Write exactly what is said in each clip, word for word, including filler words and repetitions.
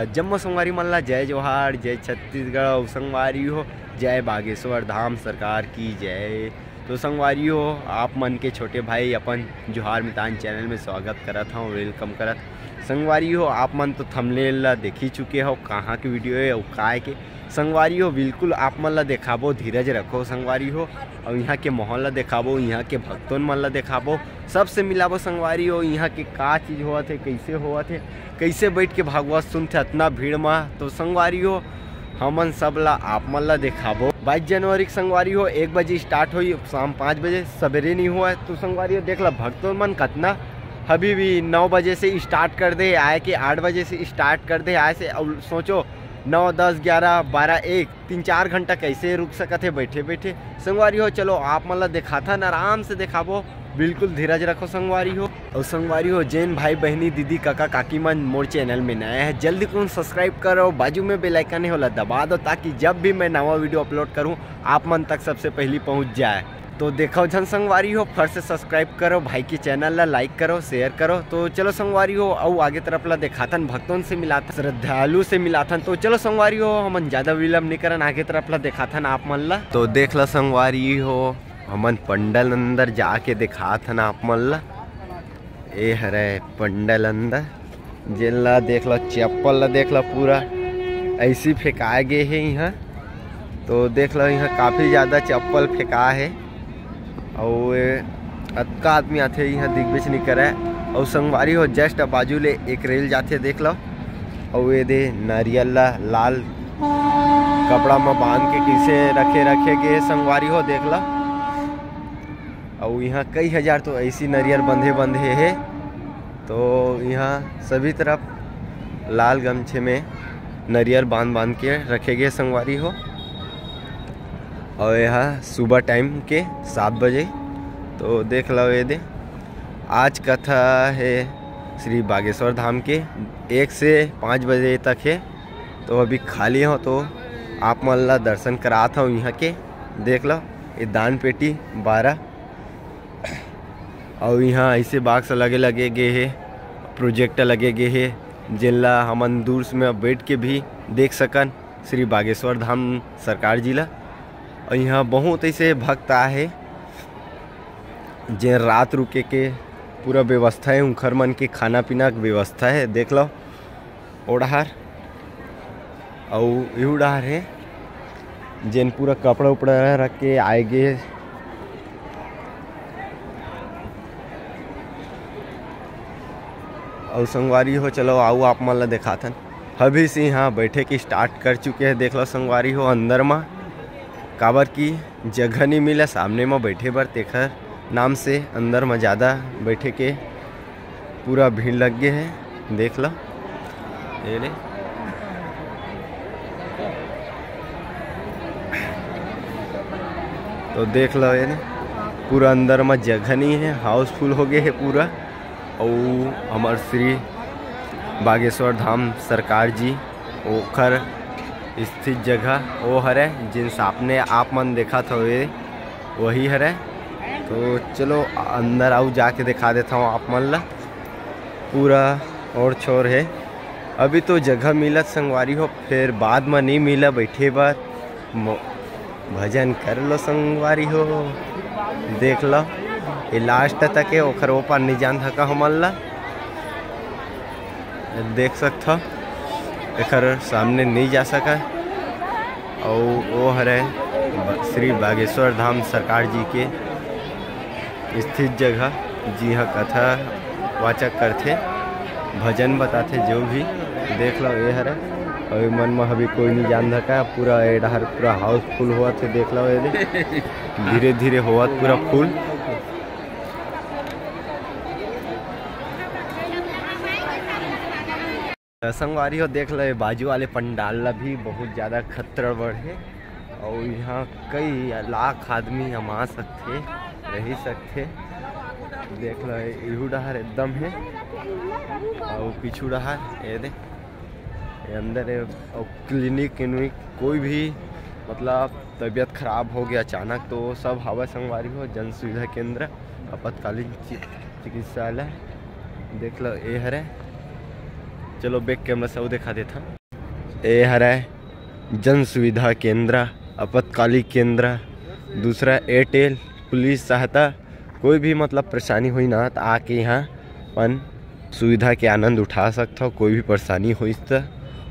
जम्मो संगवारी मन ला जय जोहार, जय छत्तीसगढ़। अउ संगवारी हो, जय बागेश्वर धाम सरकार की जय। तो संगवारी हो, आप मन के छोटे भाई अपन जोहार मितान चैनल में स्वागत करत हव, वेलकम करत। संगवारी हो, आप मन तो थंबनेल ला देख ही चुके हो, कहाँ के वीडियो है अउ काय के। संगवारी हो, बिल्कुल आप मन ला देखाबो, धीरज रखो संगवारी हो, अउ यहाँ के माहौल ला देखाबो, यहाँ के भक्तों मन ला देखाबो, सबसे मिलाबो संगवारी हो, यहाँ के का चीज होवत हे, कैसे होवत हे, कैसे बैठ के भागवत सुनथे अतना भीड़ मा। तो संगवारी हो, हमन सब ला आप मन ला देखाबो। बाईस जनवरी के संगवारी हो, एक बजे स्टार्ट होई, शाम पाँच बजे, सवेरे नहीं हुआ है। तो संगवारी हो, देख ला भक्तों मन कतना अभी भी नौ बजे से स्टार्ट कर दे आए के, आठ बजे से स्टार्ट कर दे आए से। अउ सोचो, नौ, दस, ग्यारह, बारह, एक, तीन चार घंटा कैसे रुक सकत हे बैठे बैठे। संगवारी हो, चलो आप मन ला देखाथन, आराम से देखाबो, बिल्कुल धीरज रखो संगवारी हो। अउ संगवारी हो, जेन भाई बहिनी, दीदी, काका, काकी मन मोर चैनल में नया है, जल्दी कौन सब्सक्राइब करो, बाजू में बेल आइकन है, ओला दबा दो, ताकि जब भी मैं नवा वीडियो अपलोड करूँ, आप मन तक सबसे पहली पहुँच जाए। तो देखो झन संगवारी हो, फट से सब्सक्राइब करो भाई के चैनल ला, लाइक करो, शेयर करो। तो चलो संगवारी हो, अउ आगे तरफ ला देखाथन, भक्तों से मिलाथन, श्रद्धालु से मिलाथन। तो चलो संगवारी हो, हमन ज्यादा विलंब नहीं करन, आगे तरफ ला देखाथन आप मन ला। तो देख ला संगवारी हो, हमन पंडल अंदर जाके देखाथन आप मन ला। ए हरे पंडल अंदर, जेन ला देख ला, चप्पल ला देख ला, पूरा ऐसी फेंकाए गे हे इहाँ। तो देख ला, इहाँ काफी ज्यादा चप्पल फेंका हे। अउ ए अतका आदमी आथे इहाँ, दिखबेच नहीं करे। अउ संगवारी हो, जस्ट बाजू ले एक रेल जाथे, देख ला। अउ ए दे नारियल ला लाल कपड़ा म बांध के कइसे रखे, रखे गे हे संगवारी हो, देख ला। अउ इहाँ कई हजार तो ऐसी नरियर बंधे, बंधे हे। तो इहाँ सभी तरफ लाल गमछे में नरियर बांध, बांध के रखे गे संगवारी हो। अउ यहाँ सुबह टाइम के सात बजे। तो देख लो ये दे, आज कथा है श्री बागेश्वर धाम के, एक से पाँच बजे तक है। तो अभी खाली हो, तो आप मन ला दर्शन करात हव यहाँ के। देख लो, ये दान पेटी बारह, अउ यहाँ ऐसे बॉक्स लगे, लगे गे हे, प्रोजेक्ट लगे गे हे, जेन ला हमन दूर में बैठ के भी देख सकन श्री बागेश्वर धाम सरकार जी ला। अउ यहाँ बहुत ऐसे भक्त आहे, जे रात रुके के पूरा व्यवस्था है, उनकर मन के खाना पीना के व्यवस्था है। देख लो, ओ डहार अउ इहू डहार हे, जेन पूरा कपड़ा उपड़ा रख के आए गे। अउ संगवारी हो, चलो आऊ आप मन ला देखाथन। अभी से यहाँ बैठे के स्टार्ट कर चुके हैं। देख लो संगवारी हो, अंदर मा, काबर की जगह नहीं मिला सामने मा बैठे बर, तेखर नाम से अंदर मा ज़्यादा बैठे के पूरा भीड़ लग गे हे। देख लो, ये ले, तो देख लो, ये ले, पूरा अंदर मा जगह नहीं है, हाउसफुल हो गए है पूरा। अउ हमर श्री बागेश्वर धाम सरकार जी, ओखर स्थित जगह ओ हरे, जिन सामने आप मन देखत हवे, वही हरे। तो चलो अंदर आऊ, जाके दिखा देता हूँ आप मन ला। पूरा और छोर है, अभी तो जगह मिलत संगवारी हो, फिर बाद में नहीं मिला बैठे बर। मो-, भजन कर लो संगवारी हो, देख लो, ये लास्ट तक है, ओखर ओ पार नहीं जान थका हमन ला। देख सकथव, एखर सामने नहीं जा सका। अउ ओ हरे ब-, श्री बागेश्वर धाम सरकार जी के स्थित जगह, जिहां कथा वाचक करथे, भजन बताथे, जो भी। देख लो, ये हरे, अउ ए मन म अभी कोई नहीं जान धका, पूरा ए डहर पूरा हाउसफुल हुआ थे। देख लो, ये दे, धीरे धीरे होवत पूरा फुल। त संगवारी हो, देख लो, ये बाजू वाले पंडाल ला भी बहुत ज़्यादा खत्तड़ बढ़े, अउ यहाँ कई लाख आदमी हमा सकथे, रही सकथे। देख लो, इहू डहर एकदम है, अउ पीछू डहर ये दे, ये अंदर है, अउ क्लिनिक इनिक कोई भी, मतलब, तबीयत खराब हो गया अचानक, तो सब हवा संगवारी हो, जन सुविधा केंद्र, आपातकालीन चि-, चिकित्सालय। देख लो, ये हरे चलो, back camera से वो दिखा देता। ए हरय जन सुविधा केंद्र, आपातकालिक केंद्र, दूसरा एयरटेल, पुलिस सहायता, कोई भी मतलब परेशानी होई ना, त आके यहाँ अपन सुविधा के आनंद उठा सकथव, कोई भी परेशानी होइस त।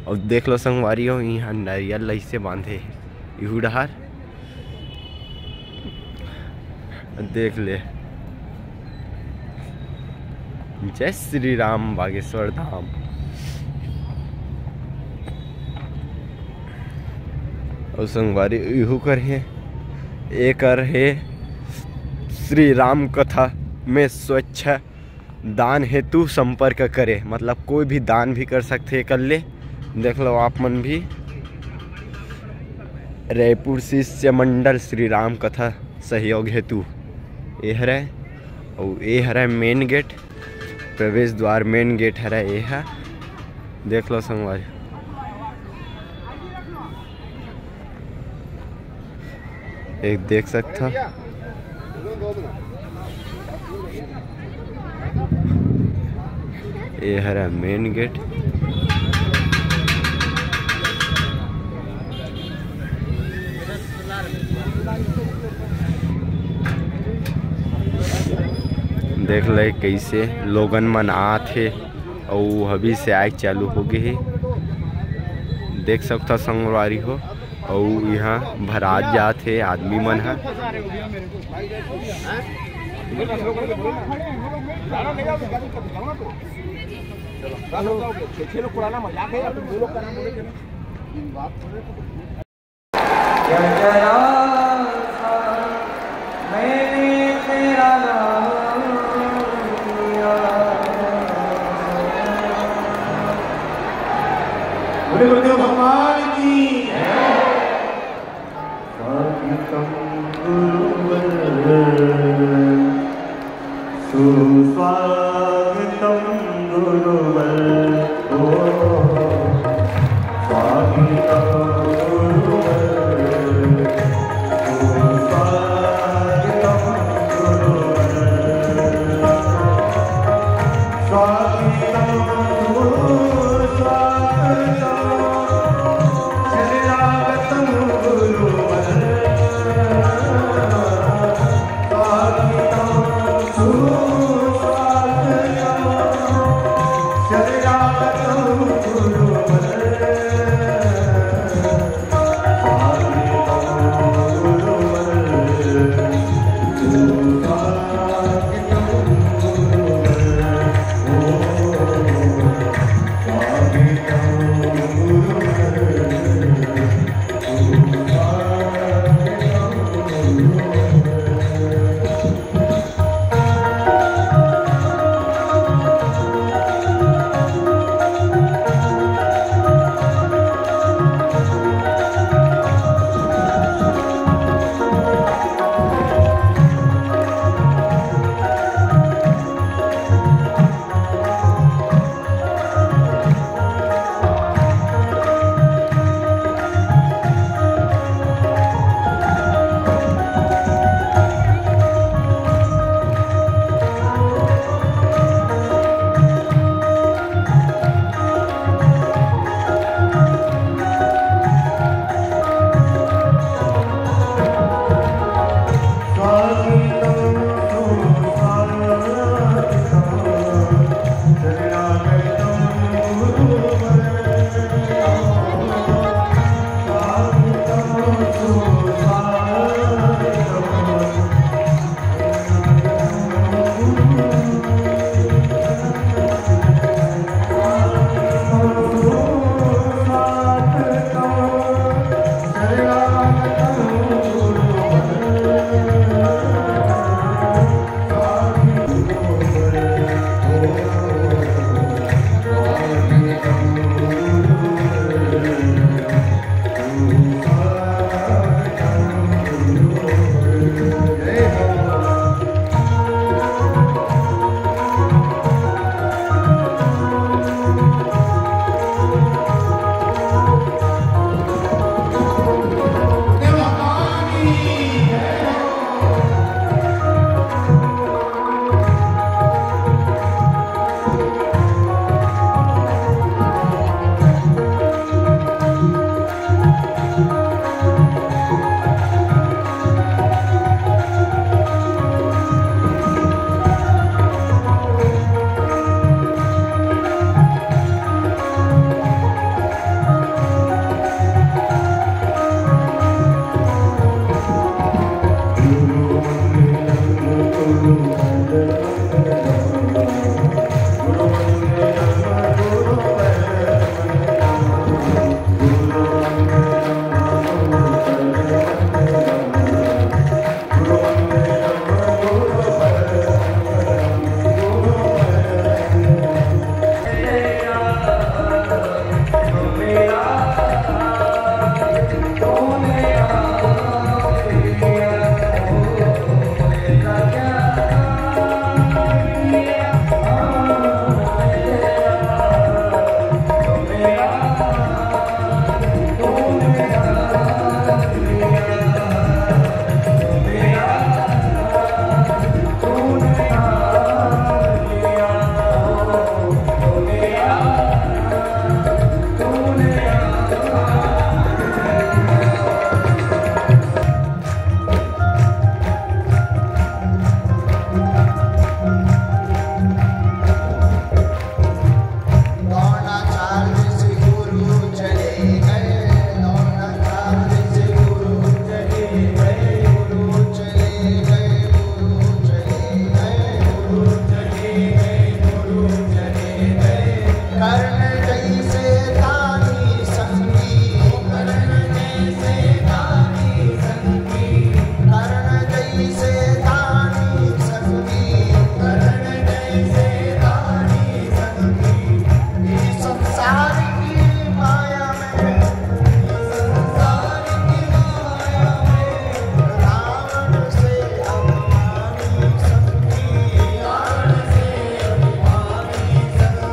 अउ देख लो संगवारी हो, यहाँ नरियल लइसे बांधे इहू डहार। देख ले, जय श्री राम बागेश्वर धाम। अउ संगवारी इहू कर हे, एकर हे श्री राम कथा में स्वच्छ दान हेतु संपर्क करे, मतलब कोई भी दान भी कर सकथे एकर ले। देख लो आप मन भी, रायपुर शिष्य मंडल श्री राम कथा सहयोग हेतु ए हरय। अउ ए हरय main gate, प्रवेश द्वार, main gate हरय ए ह। देख लो संगवारी, एक देख सकथव, ए हरय main gate। देख ले कइसे लोगन मन आत हे अउ अभी से आए चालू हो गे हे। देख सकथव संगवारी हो, अउ इहाँ भरात जात हे आदमी मन ह। बोले गुरुदेव भगवान की। स्वागतम गुरुवर, सुस्वागतम गुरुवर। ओ, स्वागतम गुरुवर, सुस्वागतम गुरुवर। स्वागतम गुरुवर, स्वागतम, स्वागतम गुरुवर। कर्ण जैसे दानी संगी, कर्ण जैसे दानी संगी, कर्ण जैसे दानी संगी, कर्ण जैसे दानी संगी। इस संसार की माया में, इस संसार की माया में रावण से अभिमानी संगी, रावण से अभिमानी संगी।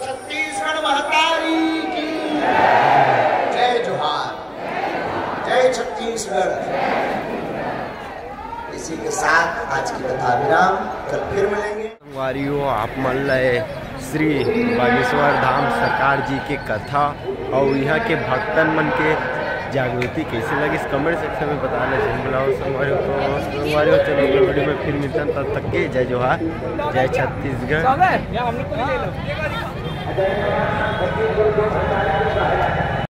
छत्तीसगढ़ महतारी की जय जोहार, जय छत्तीसगढ़। इसी के साथ आज की कथा विराम, कल फिर मिलेंगे। संगवारी हो, आप मन ल श्री बागेश्वर धाम सरकार जी के कथा अउ इहाँ के भक्तन मन के जागृति कइसे लगिस, comment section में बताना झन भुलाव संगवारी हो। तो संगवारी हो, चलो अगले video में फिर मिलथन, तब तक के जय जोहार, जय छत्तीसगढ़।